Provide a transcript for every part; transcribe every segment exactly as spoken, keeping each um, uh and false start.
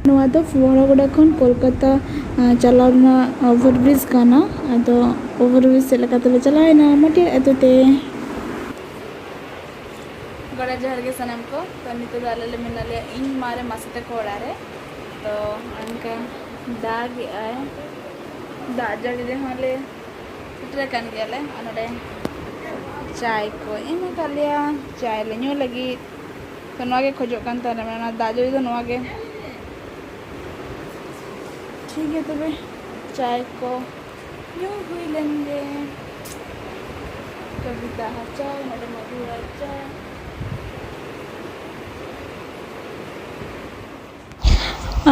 ᱱᱚᱣᱟ ᱫᱚ ᱯᱷᱩᱦᱟᱨᱟᱜᱚᱰᱟ ᱠᱷᱚᱱ ᱠᱳᱞᱠᱟᱛᱟ, ᱟ, ᱪᱟᱞᱟᱣ ᱨᱮᱱᱟᱜ ᱳᱵᱷᱟᱨ ᱵᱨᱤᱡᱽ ᱠᱟᱱᱟ᱾ ᱟᱫᱚ ᱳᱵᱷᱟᱨ ᱵᱨᱤᱡᱽ ᱥᱮᱫ ᱞᱮᱠᱟ ᱛᱮᱞᱮ ᱪᱟᱞᱟᱣᱮᱱᱟ ᱢᱟᱹᱴᱤᱭᱟᱹᱲ ᱟᱹᱛᱩ ᱛᱮ᱾ ᱜᱚᱰᱟ ᱡᱚᱦᱟᱨ ᱜᱮ ᱥᱟᱱᱟᱢ ᱠᱚ᱾ ᱛᱚ, ᱱᱤᱛᱚᱜ ᱫᱚ ᱟᱞᱮ ᱞᱮ ᱢᱮᱱᱟᱜ ᱞᱮᱭᱟ ᱤᱧ ᱢᱟ ᱨᱮ ᱢᱟᱥᱤ ᱛᱟᱠᱚ ᱚᱲᱟᱜ ᱨᱮ᱾ ᱛᱚ, ᱚᱱᱠᱟ ᱫᱟᱜ ᱮᱜᱼᱟᱭ, ᱫᱟᱜ ᱡᱟᱹᱲᱤ ᱨᱮᱦᱚᱸ ᱞᱮ ᱥᱮᱴᱮᱨ ᱟᱠᱟᱱ ᱜᱮᱭᱟᱞᱮ᱾ ᱟᱨ ᱱᱚᱰᱮ ᱪᱟᱭ ᱠᱚ ᱮᱢ ᱟᱠᱟᱫ ᱞᱮᱭᱟ, ᱪᱟᱭ ᱞᱮ ᱧᱩ ᱞᱟᱹᱜᱤᱫ᱾ ᱛᱚ, ᱱᱚᱣᱟ ᱜᱮ ᱠᱷᱚᱡᱚᱜ ᱠᱟᱱ ᱛᱟᱦᱮᱱᱟ, ᱢᱟᱱᱮ, ᱚᱱᱟ ᱫᱟᱜ ᱡᱟᱹᱲᱤ ᱫᱚ ᱱᱚᱣᱟ ᱜᱮ᱾ ᱴᱷᱤᱠ ᱜᱮᱭᱟ, ᱛᱚᱵᱮ ᱪᱟᱭ ᱠᱚ ᱧᱩ ᱦᱩᱭ ᱞᱮᱱ ᱜᱮ᱾ ᱠᱚᱵᱤᱛᱟ ᱦᱟᱪᱟ, ᱱᱚᱰᱮ ᱢᱚᱫᱷᱩ ᱦᱟᱪᱟ᱾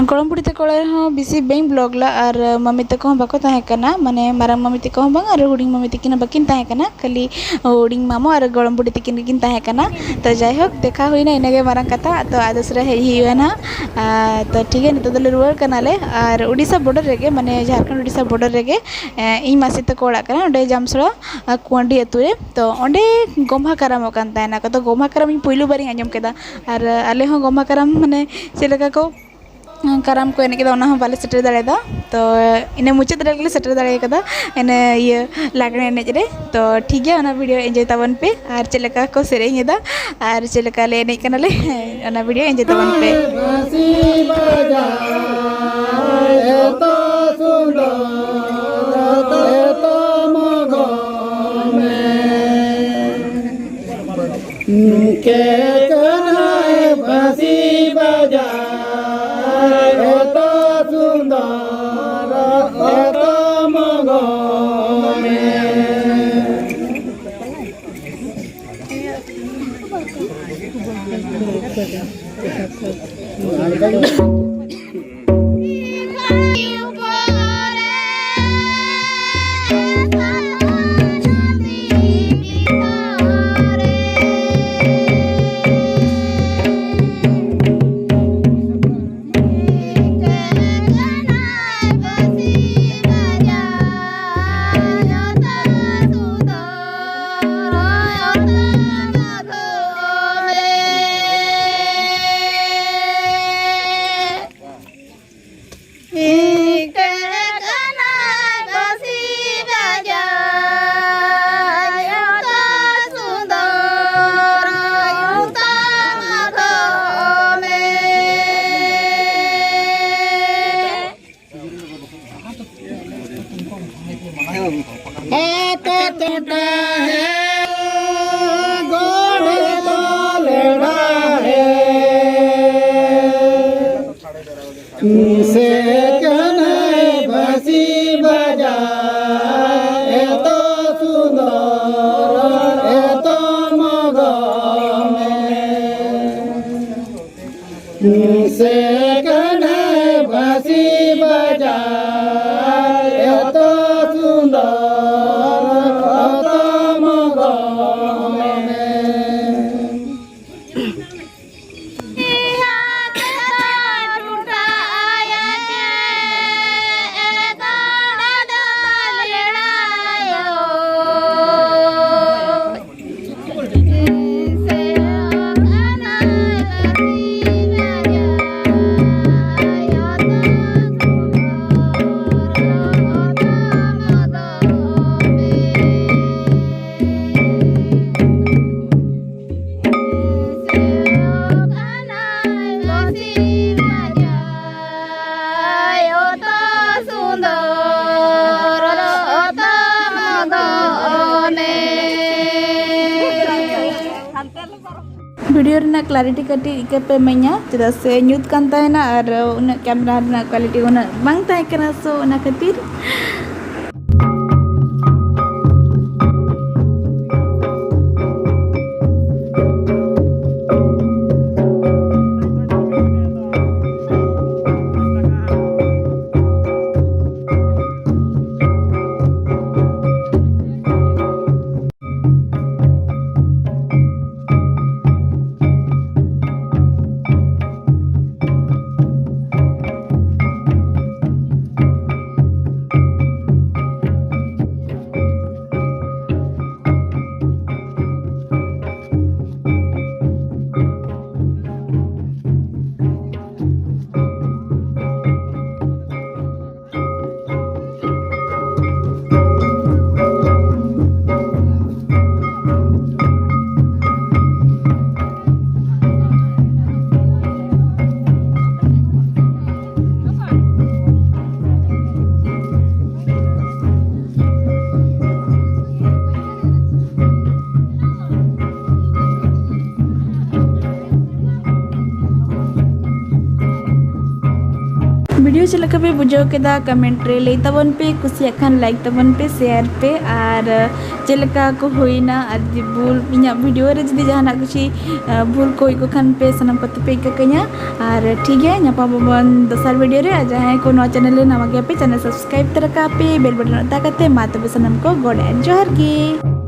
ᱜᱚᱲᱚᱢ ᱵᱩᱰᱷᱤ ᱛᱟᱠᱚ ᱚᱲᱟᱜ ᱨᱮᱦᱚᱸ ᱵᱮᱥᱤ ᱵᱟᱹᱧ ᱵᱞᱚᱜᱽ ᱞᱟ, ᱟᱨ ᱢᱟᱢᱤ ᱛᱟᱠᱚ ᱦᱚᱸ ᱵᱟᱠᱚ ᱛᱟᱦᱮᱸ ᱠᱟᱱᱟ, ᱢᱟᱱᱮ ᱢᱟᱨᱟᱝ ᱢᱟᱢᱤ ᱛᱟᱠᱚ ᱦᱚᱸ ᱵᱟᱝ ᱟᱨ ᱦᱩᱰᱤᱧ ᱢᱟᱢᱤ ᱛᱟᱹᱠᱤᱱ ᱦᱚᱸ ᱵᱟᱹᱠᱤᱱ ᱛᱟᱦᱮᱸ ᱠᱟᱱᱟ, ᱠᱷᱟᱹᱞᱤ ᱦᱩᱰᱤᱧ ᱢᱟᱢᱚ ᱟᱨ ᱜᱚᱲᱚᱢ ᱵᱩᱰᱷᱤ ᱛᱟᱹᱠᱤᱱ ᱜᱮᱠᱤᱱ ᱛᱟᱦᱮᱸ ᱠᱟᱱᱟ᱾ ᱛᱚ ᱡᱟᱭᱦᱳᱠ, ᱫᱮᱠᱷᱟ ᱦᱩᱭᱱᱟ, ᱤᱱᱟᱹᱜᱮ ᱢᱟᱨᱟᱝ ᱠᱟᱛᱷᱟ᱾ ᱛᱚ ᱟᱨ ᱫᱚᱥᱨᱟ ᱦᱮᱡ ᱦᱩᱭᱩᱜᱼᱟ ᱱᱟᱦᱟᱜ᱾ ᱟᱨ ᱛᱚ ᱴᱷᱤᱠ ᱜᱮᱭᱟ, ᱱᱤᱛᱚᱜ ᱫᱚᱞᱮ ᱨᱩᱣᱟᱹᱲ ᱠᱟᱱᱟᱞᱮ᱾ ᱟᱨ ᱩᱰᱤᱥᱟ ᱵᱚᱰᱟᱨ ᱨᱮᱜᱮ, ᱢᱟᱱᱮ ᱡᱷᱟᱲᱠᱷᱚᱸᱰ ᱩᱰᱤᱥᱟ ᱵᱚᱰᱟᱨ ᱨᱮᱜᱮ, ᱮ, ᱤᱧ ᱢᱟᱥᱤ ᱛᱟᱠᱚ ᱚᱲᱟᱜ ᱠᱟᱱᱟ, ᱚᱸᱰᱮ ᱡᱟᱢᱥᱚᱲᱟ, ᱟ, ᱠᱩᱣᱟᱸᱰᱤ ᱟᱹᱛᱩ ᱨᱮ᱾ ᱛᱚ ᱚᱸᱰᱮ ᱜᱚᱢᱦᱟ ᱠᱟᱨᱟᱢᱚᱜ ᱠᱟᱱ ᱛᱟᱦᱮᱱᱟ ᱠᱚ᱾ ᱛᱚ ᱜᱚᱢᱦᱟ ᱠᱟᱨᱟᱢ ᱤᱧ ᱯᱩᱭᱞᱩ ᱵᱟᱨᱤᱧ ᱟᱸᱡᱚᱢ ᱠᱮᱫᱟ᱾ ᱟᱨ ᱟᱞᱮ ᱦᱚᱸ ᱜᱚᱢᱦᱟ ᱠᱟᱨᱟᱢ, ᱢᱟᱱᱮ, ᱪᱮᱫ ᱞᱮᱠᱟ ᱠᱚ ᱠᱟᱨᱟᱢ ᱠᱚ ᱮᱱᱮᱡ ᱠᱮᱫᱟ, ᱚᱱᱟ ᱦᱚᱸ ᱵᱟᱞᱮ ᱥᱮᱴᱮᱨ ᱫᱟᱲᱮᱭᱟᱫᱟ᱾ ᱛᱚ ᱤᱱᱟᱹ ᱢᱩᱪᱟᱹᱫ ᱨᱮᱜᱮ ᱞᱮ ᱥᱮᱴᱮᱨ ᱫᱟᱲᱮ ᱠᱟᱫᱟ, ᱤᱱᱟᱹ ᱤᱭᱟᱹ ᱞᱟᱜᱽᱬᱮ ᱮᱱᱮᱡ ᱨᱮ᱾ ᱛᱚ ᱴᱷᱤᱠ ᱜᱮᱭᱟ, ᱚᱱᱟ ᱵᱷᱤᱰᱤᱭᱳ ᱮᱱᱡᱚᱭ ᱛᱟᱵᱚᱱ ᱯᱮ, ᱟᱨ ᱪᱮᱫ ᱞᱮᱠᱟ ᱠᱚ ᱥᱮᱨᱮᱧ ᱮᱫᱟ ᱟᱨ ᱪᱮᱫ ᱞᱮᱠᱟ ᱞᱮ ᱮᱱᱮᱡ ᱠᱟᱱᱟᱞᱮ, ᱚᱱᱟ ᱵᱷᱤᱰᱤᱭᱳ ᱮᱱᱡᱚᱭ ᱛᱟᱵᱚᱱ ᱯᱮ᱾ ᱱᱤᱝᱠᱟᱹ ᱠᱟᱱᱟᱭ ᱵᱟᱸᱥᱤ ᱵᱟᱡᱟᱣ, ᱚᱛᱚ ᱥᱩᱱᱫᱚᱨ, ᱚᱛᱚ ᱢᱚᱜᱚ ᱢᱮ᱾ ᱥᱮ ᱠᱟᱱᱟᱭ ᱵᱟᱸᱥᱤ ᱵᱟᱡᱟᱣ, ᱮᱛᱚ ᱥᱩᱱᱫᱚᱨ, ᱮᱛᱚ ᱢᱚᱫᱚᱢᱮ᱾ ᱥᱮ ᱠᱟᱱᱟᱭ ᱵᱟᱸᱥᱤ ᱵᱟᱡᱟᱣ, ᱮᱛᱚ ᱥᱩᱱᱫᱚᱨ, ᱮᱛᱚ ᱢᱚᱫᱚᱢᱮ᱾ ᱵᱷᱤᱰᱤᱭᱳ ᱨᱮᱱᱟᱜ ᱠᱞᱟᱨᱤᱴᱤ ᱠᱟᱹᱴᱤᱡ ᱤᱠᱟᱹ ᱯᱮ ᱤᱢᱟᱹᱧᱟ, ᱪᱮᱫᱟᱜ ᱥᱮ ᱧᱩᱛ ᱠᱟᱱ ᱛᱟᱦᱮᱱᱟ ᱟᱨ ᱩᱱᱟᱹᱜ ᱠᱮᱢᱮᱨᱟ ᱨᱮᱱᱟᱜ ᱠᱣᱟᱞᱤᱴᱤ ᱩᱱᱟᱹᱜ ᱵᱟᱝ ᱛᱟᱦᱮᱸ ᱠᱟᱱᱟ, ᱥᱳ ᱚᱱᱟ ᱠᱷᱟᱹᱛᱤᱨ᱾ video ᱪᱮᱫ ᱞᱮᱠᱟ ᱯᱮ ᱵᱩᱡᱷᱟᱹᱣ ᱠᱮᱫᱟ, comment ᱨᱮ ᱞᱟᱹᱭ ᱛᱟᱵᱚᱱ ᱯᱮ᱾ ᱠᱩᱥᱤᱭᱟᱜ ᱠᱷᱟᱱ like ᱛᱟᱵᱚᱱ ᱯᱮ, share ᱯᱮ, ᱟᱨ ᱪᱮᱫ ᱞᱮᱠᱟ ᱠᱚ ᱦᱩᱭᱱᱟ, ᱟᱨ ᱡᱩᱫᱤ ᱵᱷᱩᱞ, ᱤᱧᱟᱹᱜ video ᱨᱮ ᱡᱩᱫᱤ ᱡᱟᱦᱟᱱᱟᱜ ᱠᱤᱪᱷᱩ ᱵᱷᱩᱞ ᱠᱚ ᱦᱩᱭ ᱠᱚ ᱠᱷᱟᱱ ᱯᱮ ᱥᱟᱱᱟᱢ ᱠᱚᱛᱮ ᱯᱮ ᱤᱠᱟᱹ ᱠᱟᱹᱧᱟ᱾ ᱟᱨ ᱴᱷᱤᱠ ᱜᱮᱭᱟ, ᱧᱟᱯᱟᱢ ᱟᱵᱚᱱ ᱫᱚᱥᱟᱨ video ᱨᱮ᱾ ᱟᱨ ᱡᱟᱦᱟᱸᱭ ᱠᱚ ᱱᱚᱣᱟ channel ᱨᱮ ᱱᱟᱣᱟ ᱜᱮᱭᱟ ᱯᱮ, channel subscribe ᱛᱚᱨᱟ ᱠᱟᱜ ᱯᱮ, bell button ᱚᱛᱟ ᱠᱟᱛᱮ᱾ ᱢᱟ ᱛᱚᱵᱮ ᱥᱟᱱᱟᱢ ᱠᱚ ᱜᱚᱰ ᱟᱨ ᱡᱚᱦᱟᱨ ᱜᱮ᱾